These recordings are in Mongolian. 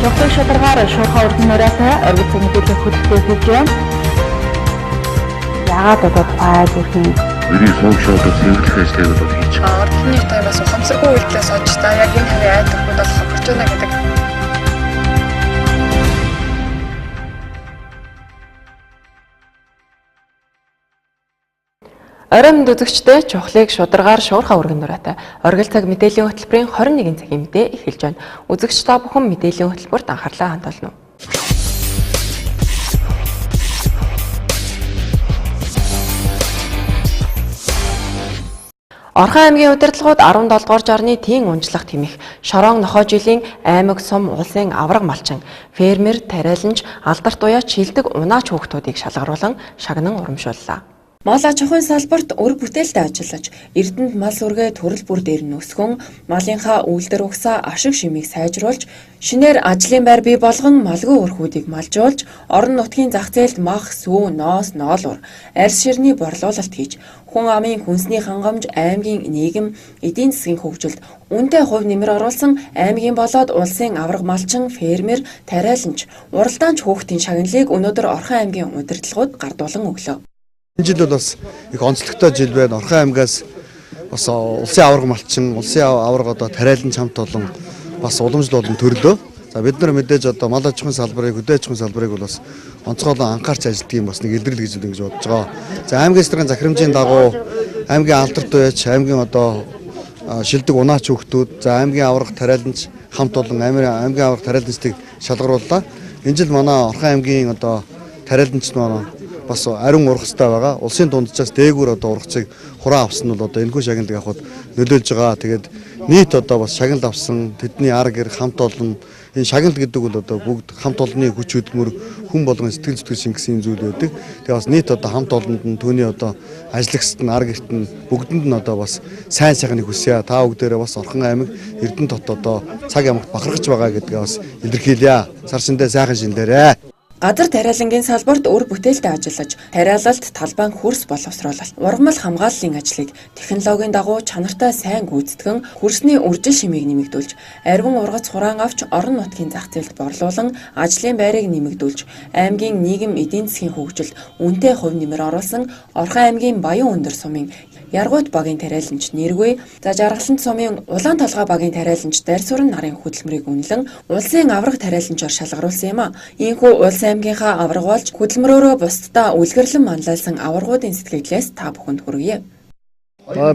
Чухлын шударгаар шуурхай өргөн нуриатай оргил цаг мэдээллийн хөтөлбөр хийж байна. Яагаад одоо тухай зүрхийн Мөрийн суугшуулах цэвэрлэх ажлыг бол хийж байгаа. Ордлын нийт аймаас ухамсаргүй үйлдэлээс олж та яг энэ хавийн айд түлхүүд бол хохирч байна гэдэг. Орой мэнд үзэгчдээ чухлыг шударгаар шуурхай өргөн нуриатай оргил цаг мэдээллийн хөтөлбөрийн 21 цагийн мэдээ эхэлж байна. Үзэгч та бүхэн мэдээллийн хөтөлбөрт анхаарлаа хандуулна. Орхон аймгийн удирдлагууд 17 дугаар жарны тийм унжлах тэмэх Шорон нохой жилийн аймаг сум улсын авраг малчин фермер тариаланч алдарт уяач шилдэг унаач хүүхдүүдийг шалгаруулан шагнан урамшууллаа. Мал аж ахуйн салбарт үр бүтээлтэй ажиллаж, Эрдэнэт мал сүргээ төрөл бүр дээр нь өсгөн, малынхаа үйлдвэр угсаа ашиг шимийг сайжруулж, шинээр ажлын байр бий болгон малгүй өрхүүдийг малжуулж, орон нутгийн зах зээлд мах, сүү, ноос, ноолуур, арьс ширний борлуулалт хийж, хүн амын хүнсний хангамж, аймгийн нийгэм, эдийн засгийн хөгжилд үнэтэй хувь нэмэр оруулсан аймгийн болоод улсын авраг малчин, фермер, тариаланч, уралдаанч хүүхдийн шагналыг өнөөдөр Орхон аймгийн удирдлагууд гардуулан өглөө. Энэ жил бол бас их онцлогтой жил байна. Орхон аймгаас бас улсын аварга малчин, улсын аварга одоо тариаланч хамт олон бас уламжлал болон төрлөө. За бид нар мэдээж одоо мал аж ахуйн салбарыг, хөдөө аж ахуйн салбарыг бол бас онцгойлон анхаарч ажилладаг юм бас нэг илрэл гэж ингэж бодож байгаа. За аймгийн засгийн захирамжийн дагуу аймгийн алдарт уяач, аймгийн одоо шилдэг унаач хүүхдүүд, за аймгийн аварга тариаланч хамт олон аймгийн аварга тариаланчдыг шалгарууллаа. Энэ жил манай Орхон аймгийн одоо тариаланч маань бас ариун ургацтай байгаа. Улсын дунджаас дээгүүр одоо ургацыг хураа авсан нь бол одоо энэхүү шагналыг авахд нөлөөлж байгаа. Тэгээд нийт одоо бас шагнал авсан тэдний ар гэр хамт олон энэ шагнал гэдэг бол одоо бүгд хамт олонны хүч хөдөлмөр хүн болгон сэтгэл зүтгэл шингэсэн зүйл байдаг. Тэгээд бас нийт одоо хамт олонд нь түүний одоо ажиллагчид нь ар гэрт нь бүгдэнд нь одоо бас сайн сайхныг хүсье. Та бүгдээрээ бас Орхон аймаг Эрдэнэ тот одоо цаг ямагт бахархаж байгаа гэдгээ бас илэрхийлье. Сар шиндээ сайхан шиндээрээ. Газар тариалангийн салбарт үр бүтээлтэй ажиллаж, тариалалт талбайн хөрс боловсруулалт, ургамал хамгааллын ажлыг технологийн дагуу чанартай сайн гүйцэтгэн, хөрсний үржил шимийг нэмэгдүүлж, ариун ургац хураан авч орон нутгийн зах зээлд борлуулан, ажлын байрыг нэмэгдүүлж, аймгийн нийгэм эдийн засгийн хөгжилд үнэтэй хувь нэмэр оруулсан Орхон аймгийн Баян өндөр сумын Яргуут багийн тариаланч Нэргүй, за Жаргалант сумын Улаан толгой багийн тариаланч Дарьсуран нарын хөдөлмөрийг үнэлэн улсын авраг тариаланчаар шалгаруулсан юм а. Ийхүү улс аймгийнхаа авраг болж хөдөлмөрөөрөө бусдаа үлгэрлэн манлайлсан аваргуудын сэтгэлээс та бүхэнд хүргье.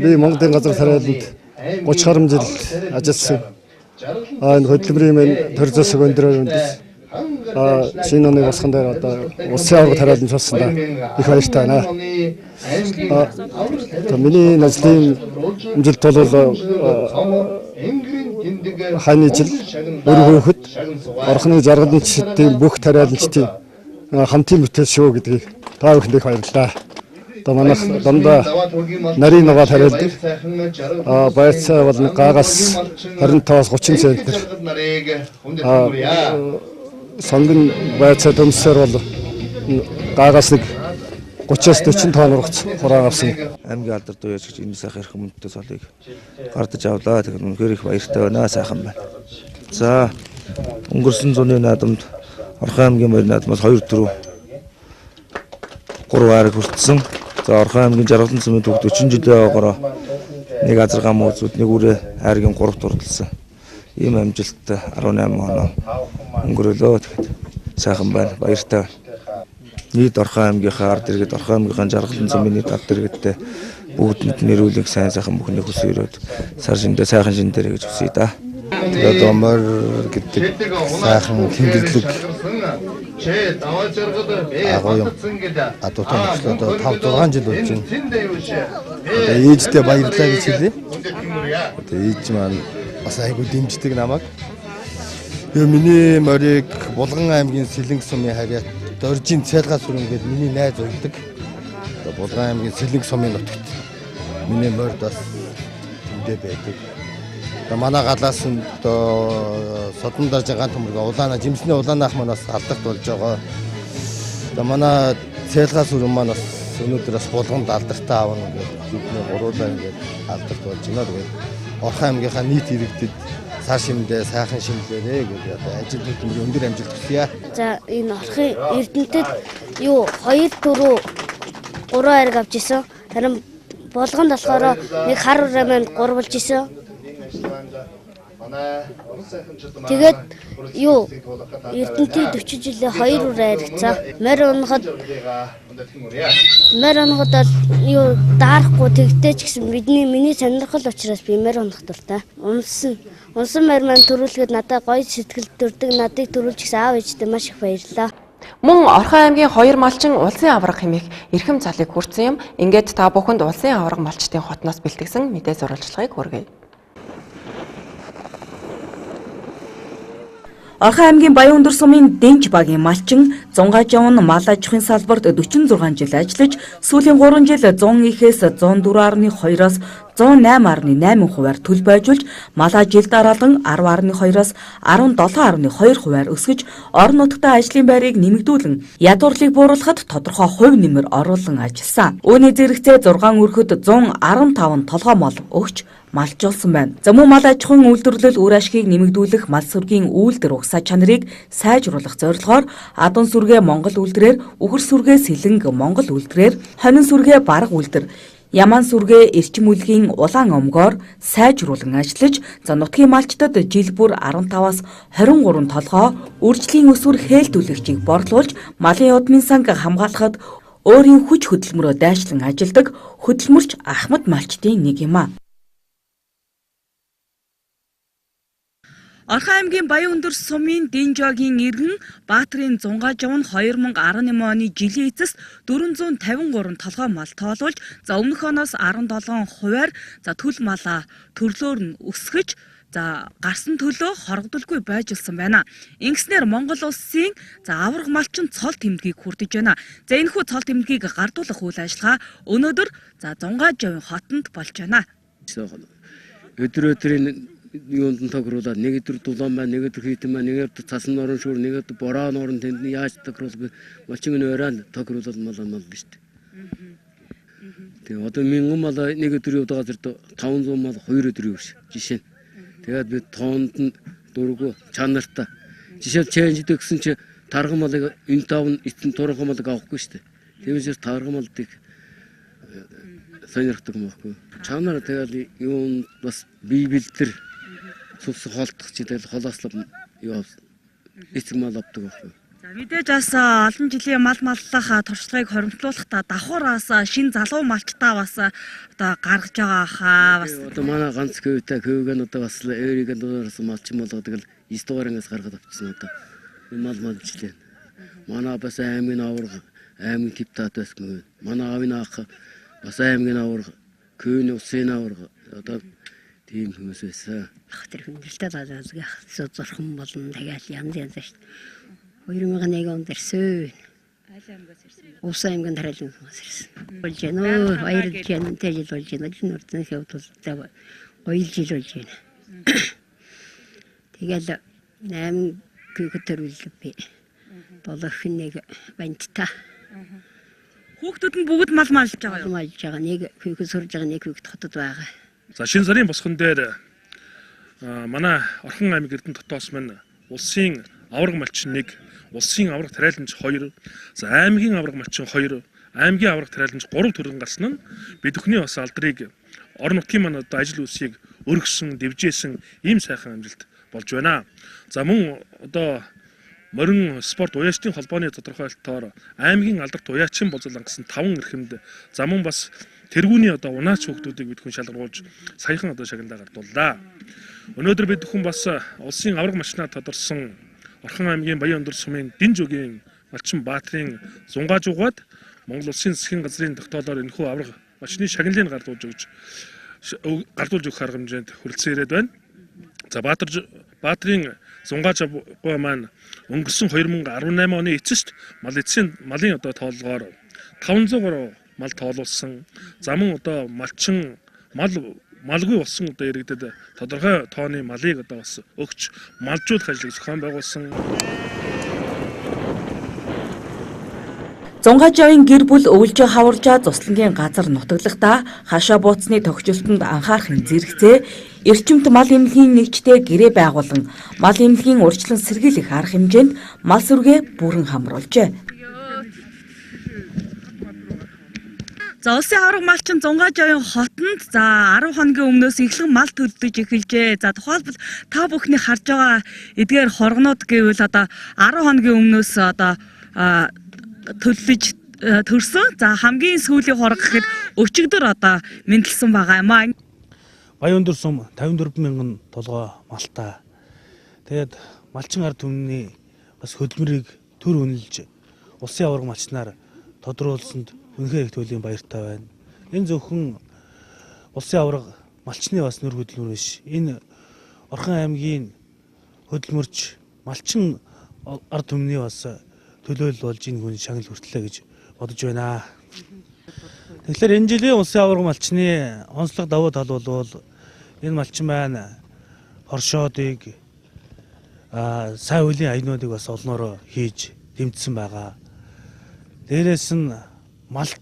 Би Монголын газар тариаланд 30 гаруй жил ажилласан. Энэ хөдөлмөрийн минь төр зөсөг өндрөөр үндэс. Шинэ оны босгон дээр одоо улсын аварга тариаланч болсон да их баяртай байна. Миний ажлын амжилт бол ханы жил өр хөөхөд Орхоны жаргаланчдын бүх тариаланчдын хамтын бүтээл шүү гэдгийг та бүхэнд их баярлалаа. Одоо манайх дандаа нарийн нугаа тариалдаг. Байцаа бол гаагаас 25-аас 30 центр. Сонгон байцаа төмсөөр бол гаагаас нэг 30-аас 40 тонн ургац хураан авсан. Аймгийн алдарт уяач гэж энэ сайхан эрхэм мөндөд цолыг гардаж авлаа. Тэгэхээр үнэхээр их баяртай байна. Сайхан байна. За өнгөрсөн зуны наадамд Орхон аймгийн морь наадмаас 2 4 3 ариг хүртсэн. За Орхон аймгийн Жаргалан сумын төвд 40 жилийн огоороо нэг азаргаан мууцууд нэг үрээ айргийн 3-т урдалсан. Ийм амжилттай 18 оноо өнгөрөөлөө. Тэгэхэд сайхан байна. Баяртай байна. Нийт Орхон аймгийнхаа ард иргэд, Орхон аймгийнхаа Жаргалан сумын нийт ард иргэдтэй бүгдэнд нэрүүлэг сайн сайхан бүхнийг хүсье өрөөд сар шиндээ сайхан шиндээрэй гэж хүсье да. Тэгээд одоо морь гэдэг сайхан тэнгэрлэг агуу юм. Адуутай нөхцөл одоо 5 6 жил болж байна. Одоо ээждээ баярлалаа гэж хэлье. Одоо ээж маань бас айгүй дэмждэг намайг. Миний морийг Булган аймгийн Сэлэнг сумын харьяат Доржийн цайлгаа сүрэн гээд миний найз уйдаг. Одоо Булган аймгийн Сэлэнг сумын нутагт миний морд бас тэндээ байдаг. Одоо манай галаас нь одоо содон дарж ган төмөргөө улаана жимсний улаанах маань бас алдарт болж байгаа. Одоо манай цайлгаа сүрэн маань бас өнөөдөр бас Булганд алдартай аавна гэдэг бидний гуруулаа ингээд алдарт болж байна. Тэгээд Орхон аймгийнхаа нийт иргэдэд Сар шимдээ сайхан шимлээрээ гэж одоо ажил хөдөлмөрийн өндөр амжилт хүсье. За энэ Орхон Эрдэнэтэд юу 2 4 3 хайрг авч исэн. Харин болгонд болохоор нэг хар ураа маань 3 болж исэн. Тэгээд юу Эрдэнэтийн 40 жилээ 2 ураа хайргацсан. Морь унахад бол юу даарахгүй тэгтээ ч гэсэн миний сонирхол учраас би морь унах дуртай. Унсан морь маань төрүүлэхэд надад гоё сэтгэл төрдөг. Надыг төрүүлж гэсэн аав ээжтэй маш их баярлалаа. Мөн Орхон аймгийн 2 малчин улсын аварга хэмээх эрхэм цалыг хүртсэн юм. Ингээд та бүхэнд улсын аварга малчдын хотноос бэлтгэсэн мэдээ сурвалжлагыг хүргэе. Орхон аймгийн Баян-Өндөр сумын Дэнж багийн малчин Зунгаажавн мал аж ахуйн салбарт 46 жил ажиллаж, сүүлийн 3 жил 100 ихээс 104.2-оос 108.8 хувиар төл бойжуулж, малаа жил дараалан 10.2-оос 17.2 хувиар өсгөж, орон нутгад ажлын байрыг нэмэгдүүлэн ядуурлыг бууруулахад тодорхой хувь нэмэр оруулан ажилласан. Үүний зэрэгцээ 6 өрхөд 115 толгой мал өгч малжуулсан байна. За мөн мал аж ахуйн үйлдвэрлэл үр ашгийг нэмэгдүүлэх мал сүргийн үйлдвэр угсаа чанарыг сайжруулах зорилгоор адун сүргээ Монгол үйлдвэрээр, үхэр сүргээ Сэлэнг Монгол үйлдвэрээр, хонин сүргээ Барга үйлдвэр, Яман сүргээ Эрчим үлгийн улаан омгоор сайжруулан ажиллаж, за нутгийн малчдад жил бүр 15-аас 23 толгой үржлийн өсвөр хээлтүүлэгчийг борлуулж, малын удмын санг хамгаалахад өөрийн хүч хөдөлмөрөө дайчлан ажилладаг хөдөлмөрч Ахмад малчдын нэг юм а. Орхон аймгийн Баян-Өндөр сумын Дэнжогийн иргэн Баатрын Зунгаажавн 2018 оны жилийн эцэст 453 толгой мал тоолуулж, за өмнөх оноос 17 хувиар за төл малаа төрлөөр нь өсгөж, за гарсан төлөө хорогдолгүй байжулсан байна. Ингэснээр Монгол улсын за аварга малчин цол тэмдгийг хүртэж байна. За энэхүү цол тэмдгийг гардуулах үйл ажиллагаа өнөөдөр за Зунгаажавын хотонд болж байна. Өдөр өдрийн юунд нь тохируулаад нэг өдөр дулаан байна, нэг өдөр хийтэн байна, нэг өдөр цасан норон шүүр, нэг өдөр бороо норон тэнд нь яаж тохируулах малчин оройн тохируулаад мал биш үү. Тэгээ одоо 1000 мал нэг өдөр явдаг газар 500 мал 2 өдөр явж жишээ нь. Тэгээд би тоонд нь дургу чанартай. Жишээ нь чэнждэг гэсэн чи тарган малыг энэ тав нь эцэн турхан малыг авахгүй шүү дээ. Тиймээс тарган малыг сонирхдаг юм байхгүй. Чанар тэгэл юун бас бие бэлдэр цус холдох чи тэгэл холоослоо юу эцэг мал авдаг байхгүй. За мэдээж бас олон жилийн мал маллах туршлагыг хоримтлуулахдаа давхар бас шин залуу малчтаа бас одоо гаргаж байгаа хаа бас одоо манай ганц көвтэй көвг нь одоо бас өөрийг нь дуураас малчин болгодог л 9 дугаар ангиас гаргаад авчихсан одоо мал малчлээ. Манай бас аймгийн аварга аймгийн депутат байсан. Манай аавын аах бас аймгийн аварга көвний усын аварга одоо тийм хүмүүс байсан. Тэр хүндрэлтэй залуусыг зурхан болон тэгэл янз янз шүү дээ. 2001 онд ирсэн. Аль аймгаас ирсэн бэ? Увсан аймгийн Тариалан сумаас ирсэн. Болж байна өө, баярлж байна, жил болж байна. Энэ үрдэн хэвдүүлдэг гоё жил болж байна. Тэгэл 8 күйг төрүүлдэг би. Болох нэг бантта. Хүүхдүүд нь бүгд мал малж байгаа юу? Малж байгаа. Нэг күйг сурж байгаа, нэг күйг хотод байгаа. За шинэ сарын босгон дээр манай Орхон аймаг Эрдэнэ дотоос маань улсын аварга малчин 1, улсын аварга тариаланч 2, за аймгийн аварга малчин 2, аймгийн аварга тариаланч 3 төрөн гарсан нь бид бүхний бас алдрыг орон нутгийн маань одоо ажил үйлсийг өргөсөн, дэвжээсэн ийм сайхан амжилт болж байна. За мөн одоо морин спорт уяачдын холбооны тодорхойлолтоор аймгийн алдарт уяачин болзол ангасан 5 эрхэмд за мөн бас тэргүүний одоо унаач хүүхдүүдийг бид хүн шалгаруулж саяхан одоо шагналаа гардууллаа. Өнөөдөр бид хүн бас улсын аварга машинаа тодорсон Орхон аймгийн Баян-Өндөр сумын Дэнжөгийн малчин Баатрын Зунгаажуугаад Монгол улсын засгийн газрын тогтоолоор энэхүү аварга машины шагналыг гардуулж өгөх арга хэмжээнд хүрэлцэн ирээд байна. За Баатрын Зунгаажуугаа маань өнгөрсөн 2018 оны эцэст мал эцсийн малын одоо тооллогоор 503 мал тоолуулсан. За мөн одоо малчин малгүй болсон одоо иргэдэд тодорхой тооны малыг одоо бас өгч малжуулах ажлыг зохион байгуулсан. Зунгаажавын гэр бүл өвлжөө хаваржаа зуслангийн газар нутаглахдаа хашаа бууцны тохижилтонд анхаарахын зэрэгцээ эрчимт мал эмнэлгийн нэгжтэй гэрээ байгуулан мал эмнэлгийн урьдчилан сэргийлэх арга хэмжээнд мал сүргээ бүрэн хамруулжээ. За улсын аварга малчин Зунгаажавын хотонд за 10 хоногийн өмнөөс эхлэн мал төлдөж эхэлжээ. За тухайлбал та бүхний харж байгаа эдгээр хоргонууд гэвэл одоо 10 хоногийн өмнөөс одоо төлдөж төрсөн. За хамгийн сүүлийн хорго гэхэд өчигдөр одоо мэндэлсэн байгаа юм аа. Баян өндөр сум 54 мянган толгой малтай. Тэгээд малчин ард түмний бас хөдөлмөрийг төр үнэлж улсын аварга малчнаар тодруулсанд үнэхээр их төлөлийн баяртай байна. Энэ зөвхөн улсын аварга малчны бас нүр хөдөлмөр биш. Энэ Орхон аймгийн хөдөлмөрч малчин ард түмний бас төлөөлөл болж энэ хүн шагнал хүртлээ гэж бодож байна. Тэгэхээр энэ жилийн улсын аварга малчны онцлог давуу тал бол энэ малчин маань хоршоодыг сайн үеийн аянуудыг бас олноороо хийж дэмжсэн байгаа. Дээрээс нь малт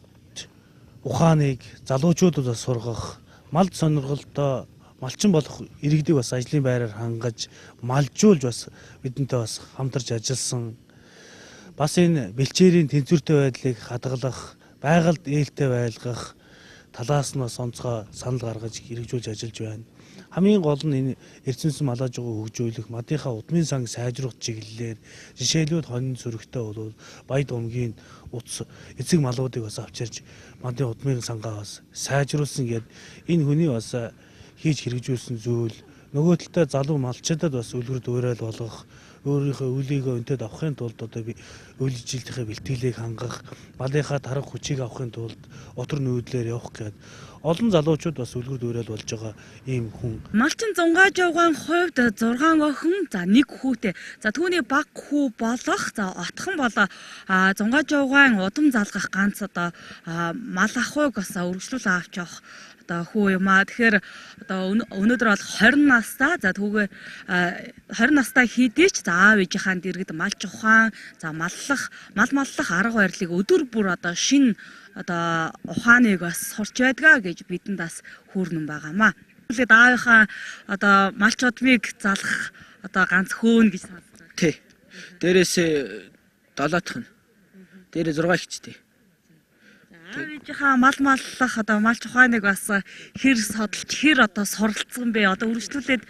ухааныг залуучуудад бас сургах, малд сонирхолтой малчин болох иргэдийг бас ажлын байраар хангаж, малжуулж бас бидэнтэй бас хамтарч ажилласан. Бас энэ бэлчээрийн тэнцвэртэй байдлыг хадгалах, байгальд ээлтэй байлгах талаас нь бас онцгой санал гаргаж хэрэгжүүлж ажиллаж байна. Хамгийн гол нь энэ эрчимсэн малаажууг хөгжүүлэх, мадынхаа удмын сан сайжруулах чиглэлээр жишээлбэл хонин сүрэгтэй бол баяд омгийн утас эцэг малуудыг бас авчирч мадын удмын сангаа бас сайжруулсан гээд энэ хүний бас хийж хэрэгжүүлсэн зүйл нөгөө талдаа залуу малчдад бас үлгэр дуурайл болгох, өөрийнхөө өлийгөө өнтөд авахын тулд одоо би өлжилтийнхээ бэлтгэлийг хангах, малынхаа тарах хүчийг авахын тулд отор нүүдлээр явах гээд олон залуучууд бас үлгэр дуурайл болж байгаа ийм хүн. Малчин Зунгаажавгаан хувьд 6 охин, за 1 хүүтэй. За түүний баг хүү болох, за отхон болоо Зунгаажавгаан удам залгах ганц одоо мал ахуйг бас үргэлжлүүлэн авч явах одоо хүү юм аа. Тэгэхээр одоо өнөөдөр бол 20 настай, за түүгээ 20 настай хийдий ч за аав ээжийнхаа дэргэд малч ухаан, за маллах, мал маллах арга барилыг өдөр бүр одоо шин одоо ухааныг бас сурч байдгаа гэж бидэнд бас хүүрнэн байгаамаа. Тэгээд аавынхаа одоо малч удмыг залгах одоо ганц хөөн гэж сонсдог. Тий. Дээрээс 7-х нь. Дээрээ 6 ихчтэй. Аав ээжийнхаа мал маллах одоо малч ухааныг бас хэр содолж хэр одоо суралцсан бэ? Одоо үргэлжлүүлээд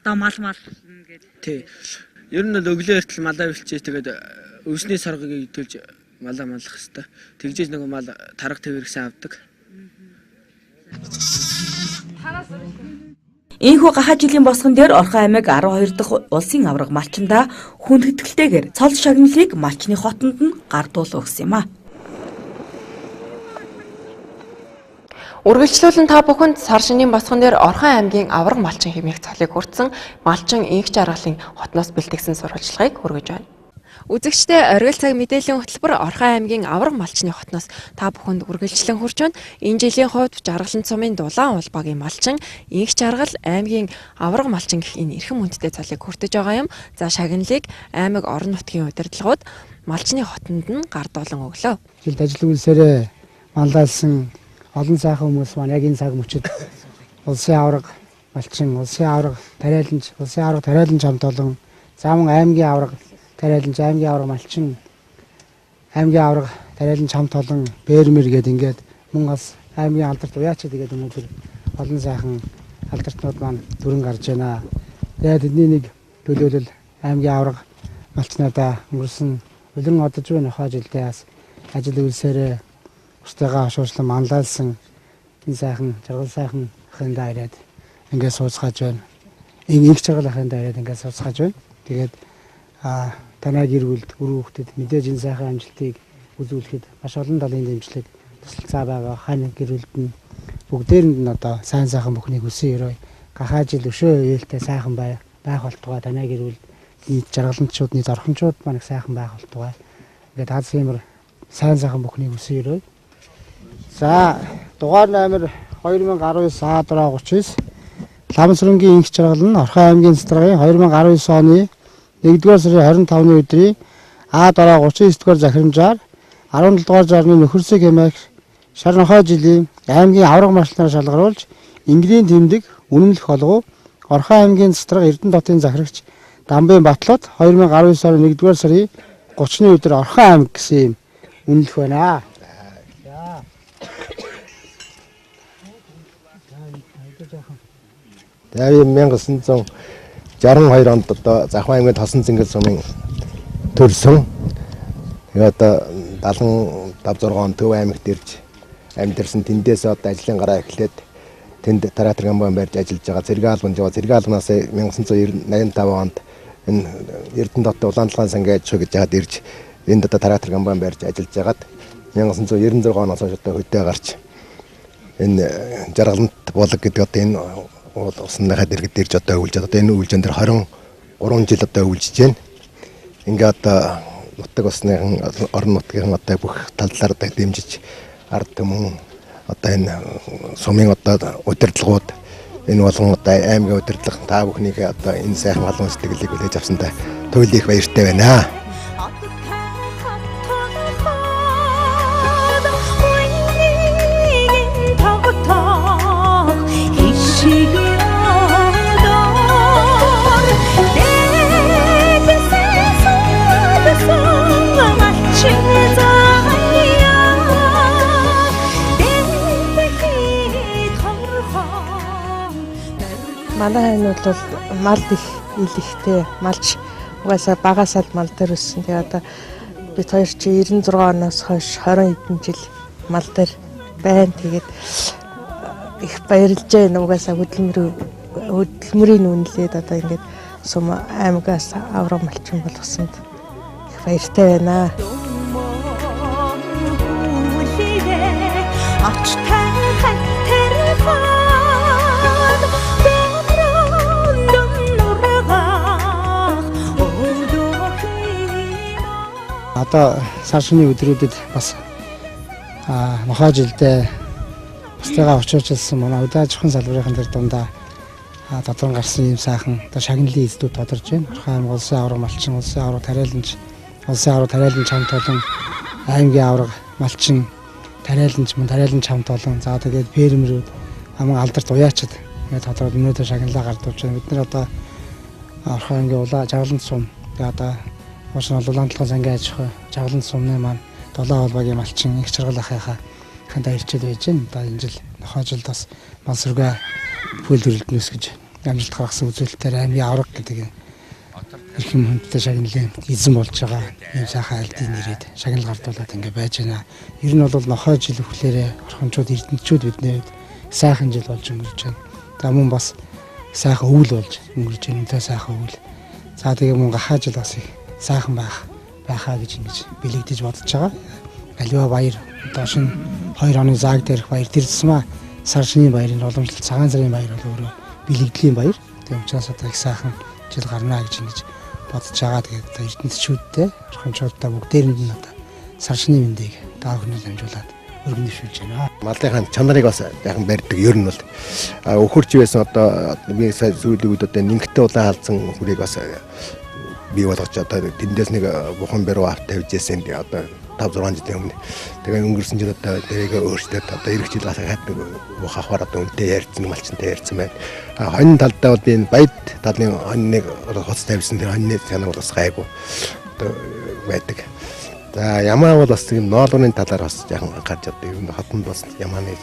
одоо мал мал гэж. Тий. Ер нь бол өглөө эртэл малаа бэлчээ тэгээд өвсний соргыг идүүлж малаа маллах хэвээр. Тэгжээж нөгөө мал тарга тэвэрхсэн авдаг. Ийхүү гахаа жилийн босгон дээр Орхон аймаг 12 дахь улсын аварга малчиндаа хүндэтгэлтэйгээр цол шагналыг малчны хотонд нь гардуул өгсөн юм а. Үргэлжлүүлэн та бүхэнд сар шинийн босгон дээр Орхон аймгийн аварга малчин хэмээх цолыг хүртсэн малчин инх жаргалын хотноос бэлтгэсэн сурвалжлагыг хүргэж байна. Үзэгчдээ оргил цаг мэдээллийн хөтөлбөр Орхон аймгийн аварга малчны хотноос та бүхэнд үргэлжлэн хүрч байна. Энэ жилийн хувьд Жаргалан сумын Дулаан улбагийн малчин инх жаргал аймгийн аварга малчин гэх энэ эрхэм хүндтэй цолыг хүртэж байгаа юм. За шагналыг аймаг орон нутгийн удирдлагууд малчны хотонд нь гардуулан өглөө. Жилд ажил үйлсээрээ маллаалсан олон сайхан хүмүүс маань яг энэ цаг мөчид улсын аварга малчин, улсын аварга тариаланч, улсын аварга тариаланч хамт олон, за мөн аймгийн аварга тариаланч, аймгийн аварга малчин, аймгийн аварга тариаланч хамт олон, бэрмэр гээд ингээд мөн бас аймгийн алдарт уяачид гээд өнөөдөр олон сайхан алдартнууд маань дүрэн гарч байна. Тэгээд тэдний нэг төлөөлөл аймгийн аварга малчнуудаа өнгөрсөн үлрэн одож буй нохой жилдээ бас ажил үйлсээрээ бусдыгаа хошуучлан манлайлсан энэ сайхан жаргал сайхан ахындаа ирээд ингээд сууцгааж байна. Энэ инх жаргал ахындаа ирээд ингээд сууцгааж байна. Тэгээд танай гэр бүлд үр хүүхдэд мэдээж энэ сайхан амжилтыг үзүүлэхэд маш олон талын дэмжлэг тусалцаа байгаа. Хань гэр бүлд нь бүгдээрэнд нь одоо сайн сайхан бүхнийг хүсэн өрөө. Гахаа жил өшөө ээлтэй сайхан байх болтугай. Танай гэр бүлд жаргаланчуудны зорхончууд маань их сайхан байх болтугай. Ингээд аз хэмэр сайн сайхан бүхнийг хүсэн өрөө. За дугаар номер 2019 А-39 Ламсрынгийн инх жаргал нь Орхон аймгийн цэцэргийн 2019 оны 1-р сарын 25-ны өдрийн А-39 дугаар захирамжаар 17 дугаар зарны нөхөрсөг хэмээх шар нохой жилийн аймгийн авраг малчнаар шалгаруулж Ингирийн тэмдэг үнэмлэх олгов. Орхон аймгийн цэцрэг Эрдэнэ хотын захирагч Дамбын Батлууд 2019 оны 1-р сарын 30-ны өдөр Орхон аймаг гэсэн юм үнэлэх байна. За би 1962 онд одоо Завхан аймгийн Тосон зингэл сумын төрсөн. Тэгээ одоо 75 6 он Төв аймагт ирж амьдарсан. Тэндээс одоо ажлын гараа эхлээд тэнд трактор комбайн барьж ажиллаж байгаа. Цэрэг албанд яваа. Цэрэг албанаас 1985 онд энэ Эрдэнэ хотын Улаан сангийн аж ахуй гэж яагаад ирж энд одоо трактор комбайн барьж ажиллаж байгаад 1996 оноос хойш одоо хөдөө гарч энэ Жаргалант булаг гэдэг одоо энэ уул усныхаа дэргэд ирж одоо өвлж одоо энэ өвлжэн дээр 23 жил одоо өвлжиж байна. Ингээ одоо нутаг усныхан орон нутгийн одоо бүх таллаар одоо дэмжиж ард түмэн одоо энэ сумын одоо удирдлагууд энэ болгон одоо аймгийн удирдлага та бүхнийг одоо энэ сайхан халуун сэтгэлийг хүлээж авсандаа туйлын их баяртай байна. Манай хань бол мал их ил ихтэй малч угаасаа багасаа л мал дээр өссөн. Тэгээ одоо бид хоёр чи 96 оноос хойш 20 хэдэн жил мал дээр байна. Тэгээд их баярлж байна. Угаасаа хөдөлмөрийн үнэлээд одоо ингээд сум аймагаас авраг малчин болгосонд их баяртай байна. Одоо сар шөнийн өдрүүдэд бас нохой жилдээ бусдыгаа учруулсан манай үйл аж ахуйн салбарын дээр дундаа доторн гарсан ийм сайхан одоо шагналын эздүүд тодорч байна. Орхон аймаг улсын авраг малчин, улсын авраг тариаланч, улсын авраг тариаланч хамт олон, аймгийн авраг малчин, тариаланч мөн тариаланч хамт олон. За тэгээд фермерүүд, аман алдарт уяачид ингээд тодорхой өнөөдөр шагналаа гардуулж байна. Бид нар одоо Орхон аймгийн улаа Жаргалант сум тэгээд одоо Учир нь Улаан толгойн сангийн аж ахуй Жаргалант сумны маань Долоо холбоогийн малчин их чаргал ахыхаа хандаа ирчээд байж байна. Одоо энэ жил нохой жилд бас мал сүргээ бүл төрөлд нөөс гэж амжилт гаргасан үзүүлэлтээр аймгийн авраг гэдэг эрхэм хүндтэй шагналын эзэн болж байгаа ийм сайхан альдын нэрээд шагнал гардуулаад ингэ байж байна. Ер нь бол нохой жил өхлөөрэ орхончууд эрдэнэчүүд бидний хувьд сайхан жил болж өнгөрч байна. За мөн бас сайхан өвөл болж өнгөрч байна. Үнтэй сайхан өвөл. За тэгээ мөн гахаа жил бас их сайхан байхаа гэж ингэж бэлэгдэж бодож байгаа. Аливаа баяр одоо шинэ 2 оны зааг дээрх баяр тэр тусмаа сар шинийн баярын уламжлалт цагаан сарын баяр бол өөрөө бэлэгдлийн баяр. Тийм учраас одоо их сайхан жил гарнаа гэж ингэж бодож байгаа. Тэгээд одоо эрдэнэтчүүдтэй, орхончуудтай бүгдээрэнд нь одоо сар шинийн мэндийг та бүхэнд дамжуулаад өргөн дэвшүүлж байна. Малынхаа чанарыг бас яхан барьдаг. Ер нь бол өхөрч байсан одоо би сая сүүлийн үед одоо нэнгэтэ улаан халдсан хүрийг бас бий болгож одоо тэндээс нэг бухан бариу авт тавьж яасан одоо 5 6 жилийн өмнө. Тэгээ өнгөрсөн жил одоо тэрийг өөрчлөөд одоо эх жил бас хаад нэг бух авахар одоо үнэтэй ярьсан малчинтай ярьсан байна. А хонь талдаа бол би энэ баяд талын хоньныг хоц тавьсан тэр хоньны чанар бол бас гайгүй одоо байдаг. За ямаа бол бас тийм ноолуурын талаар бас яхан анхаарч одоо ер нь хотонд бас ямааны их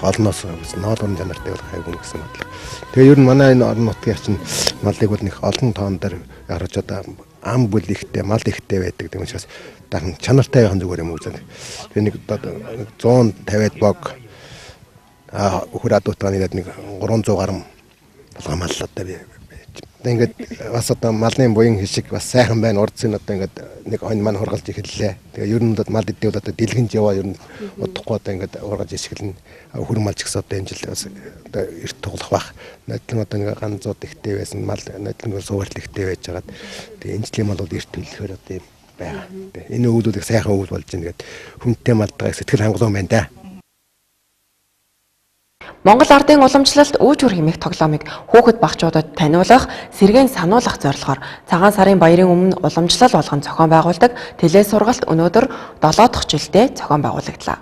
олноос бас ноолуурын чанартай бол гайгүй гэсэн бодлоо. Тэгээ ер нь манай энэ орон нутгийн чинь малыг бол нэг олон тоон дээр гарч одоо ам бүл ихтэй мал ихтэй байдаг. Тийм учраас дахин чанартай байх зүгээр юм уу гэж. Тэгээ нэг 150-ад бог өхөр адуутаа нэгэд нэг 300 гаруй толгой мал одоо би. Одоо ингээд бас одоо малын буян хишиг бас сайхан байна. Урд зэн одоо ингээд нэг хонь маань хургалж эхэллээ. Тэгээ ер нь мал идэв одоо дэлгэнж яваа ер нь удахгүй одоо ингээд хургалж ишгэлнэ. Өхөр мал ч гэсэн одоо энэ жил бас одоо эрт туглах бах. Нодлон одоо ингээд ганцууд ихтэй байсан мал нодлонгоор суугарт ихтэй байж байгаад тэгээ энэ жилийн мал бол эрт төлөхөөр одоо юм байгаа. Энэ өвөл их сайхан өвөл болж байна. Тэгээд хүнтэй малдгаа сэтгэл хангалуун байна да. Монгол ардын уламжлалт үүчүр хэмээх тоглоомыг хүүхэд багчуудад таниулах, сэргээн сануулах зорилгоор цагаан сарын баярын өмнө уламжлал болгон зохион байгуулдаг телесургалт өнөөдөр 7 дахь жилдээ зохион байгуулагдлаа.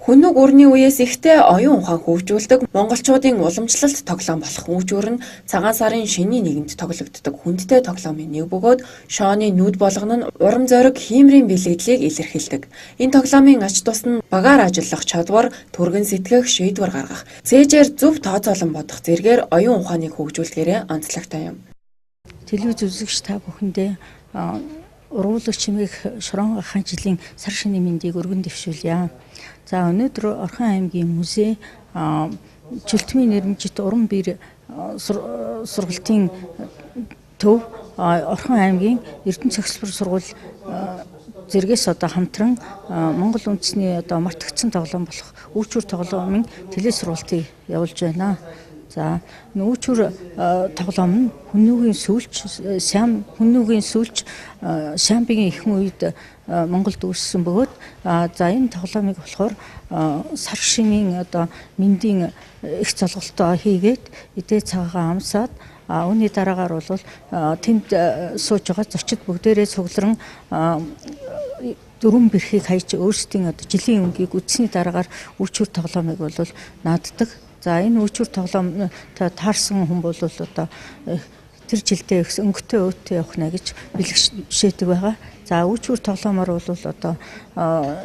Хүннүг өрний үеэс ихтэй оюун ухаан хөгжүүлдэг монголчуудын уламжлалт тоглоом болох үүчүр нь цагаан сарын шинийн нэгэнд тоглогддог хүндтэй тоглоомын нэг бөгөөд шооны нүд болгоно нь урам зориг, хиймрийн бэлэгдлийг илэрхийлдэг. Энэ тоглоомын ач тус нь багаар ажиллах чадвар, түргэн сэтгэх, шийдвэр гаргах, цээжээр зөв тооцоолон бодох зэргээр оюун ухааныг хөгжүүлдгээрээ онцлогтой юм. Телевиз үзэгч та бүхэндээ ургуулагч хэмээх Шорон хаан жилийн сар шинийн мэндийг өргөн дэвшүүлье. За өнөөдөр Орхон аймгийн музей Чөлтмийн нэрмжит уран бэр сургалтын төв Орхон аймгийн Эрдэнэ цогцлбор сургууль зэргээс одоо хамтран Монгол үндэсний одоо мартагдсан тоглоом болох үүчүр тоглоомын телесургалтыг явуулж байна. За үүчүр тоглоом нь хүннүгийн сүүлч сям хүннүгийн сүүлч сямбигийн ихэнх үед Монголд үүссэн бөгөөд за энэ тоглоомыг болохоор сар шинийн одоо мэндийн их золголтоо хийгээд эдээ цагаагаа амсаад үүний дараагаар бол тэнд сууж байгаа зочид бүгдээрээ цугларан дөрвөн бэрхийг хайж өөрсдийн одоо жилийн өнгийг үдсэний дараагаар үүчүр тоглоомыг бол нааддаг. За энэ үүчүр тоглоом таарсан хүн бол одоо тэр жилдээ их өнгөтэй өөтэй явах нэ гэж бэлгэшээдэг байгаа. За үүчүр тоглоомоор бол одоо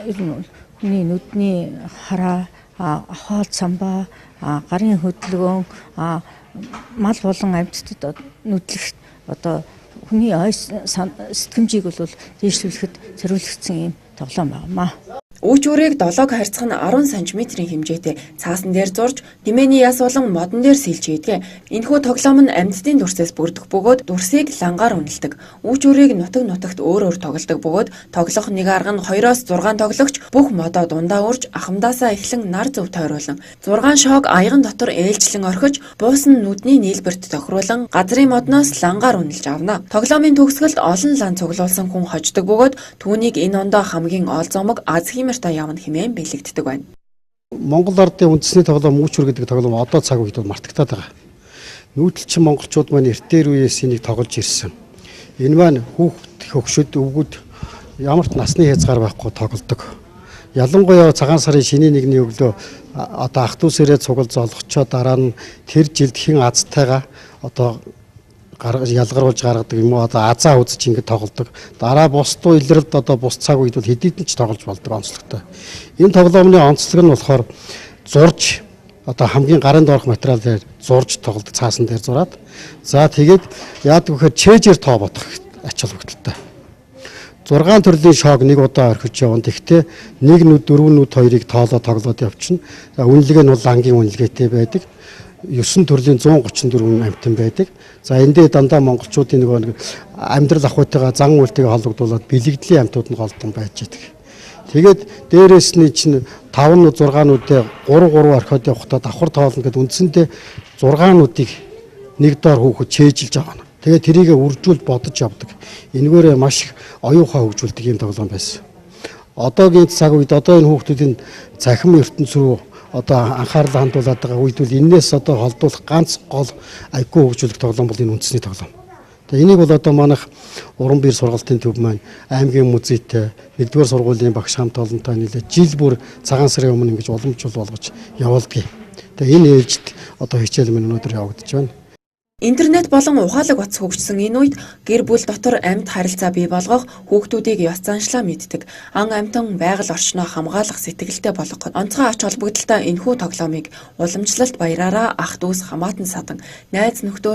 ер нь хүний нүдний хараа, ахуул самбаа, гарын хөдөлгөөн, мал болон амьтдад нүдлэх одоо хүний ой сэтгэмжийг бол дээшлүүлэхэд зориулагдсан юм тоглоом байна. Үүчүрийг 7-г харьцах нь 10 см-ийн хэмжээтэй цаасан дээр зурж, нэмээний яс болон модон дээр сэлж хийдэг. Энэхүү тоглоом нь амьтдын дүрсээс бүрдэх бөгөөд дүрсийг лангаар үнэлдэг. Үүчүрийг нутаг нутагт өөр өөр тоглодог бөгөөд тоглох нэг арга нь 2-оос 6 тоглогч бүх модоо дундаа үрж ахамдаасаа эхлэн нар зөв тойруулан 6 шоог аяган дотор ээлжлэн орхиж, буусан нүдний нийлбэрт тохируулан газрын модноос лангаар үнэлж авна. Тоглоомын төгсгөлд олон лан цуглуулсан хүн хождог бөгөөд түүнийг энэ ондоо хамгийн олзоомог аз хиймэр явна хэмээн бэлэгддэг байна. Монгол ардын үндэсний тоглоом үүчүр гэдэг тоглоом одоо цаг үед бол мартагдаад байгаа. Нүүдэлчин монголчууд маань эртээр үеэс энийг тоглож ирсэн. Энэ маань хүүхд хөгшөд өвгөд ямар ч насны хязгаар байхгүй тоглодог. Ялангуяа цагаан сарын шинийн нэгний өглөө одоо ах дүүсээрээ цугал золгочоо дараа нь тэр жилд хэн азтайгаа одоо ялгаруулж гаргадаг юм уу одоо азаа үзэж ингэ тоглодог. Дараа бусдуу илрэлд одоо бус цаг үед бол хэдийдэн ч тоглож болдог онцлогтой. Энэ тоглоомны онцлог нь болохоор зурж одоо хамгийн гарын доорх материал дээр зурж тоглодог, цаасан дээр зураад. За тэгээд яадаг вэхээр чэжээр тоо бодох ач холбогдолтой. 6 төрлийн шоог нэг удаа орхиж явна. Тэгэхдээ 1 нүд 4 нүд 2-ыг тоолоо тоглоод явчихна. За үнэлгээ нь бол ангийн үнэлгээтэй байдаг. 9 төрлийн 134 амьтан байдаг. За эндээ дандаа монголчуудын нөгөө нэг амьдрал ахуйтайгаа зан үйлтэйгээ холбогдуулаад бэлэгдлийн амьтууд нь голдон байж байдаг. Тэгээд дээрээс нь чинь 5 нүд 6 нүдээ 3 3 орхиод явахдаа давхар тоолно гэд үндсэндээ 6 нүдийг нэг доор хүүхэд чээжилж авна. Тэгээд тэрийг үржүүл бодож явдаг. Энэгээрээ маш их оюун ухаан хөгжүүлдэг юм тоглоом байсан. Одоогийн цаг үед одоо энэ хүүхдүүдийн цахим ертөнц рүү одоо анхаарлаа хандуулад байгаа үед бол энээс одоо холдуулах ганц гол айгүй хөгжүүлэх тоглоом бол энэ үндэсний тоглоом. Тэгээ энийг бол одоо манайх уран бэр сургалтын төв маань аймгийн музейтэй 1-р сургуулийн багш хамт олонтой нийлээд жил бүр цагаан сарын өмнө ингэж уламжуул болгож явуулдаг. Тэгээ энэ ээлжид одоо хичээл минь өнөөдөр явагдаж байна. Интернет болон ухаалаг утас хөгжсөн энэ үед гэр бүл дотор амьд харилцаа бий болгох, хүүхдүүдийг ёс заншлаа мэддэг, ан амьтан байгаль орчноо хамгаалах сэтгэлтэй болгох онцгой ач холбогдолтой энэхүү тоглоомыг уламжлалт баяраараа ах дүүс хамаатан садан найз нөхдөө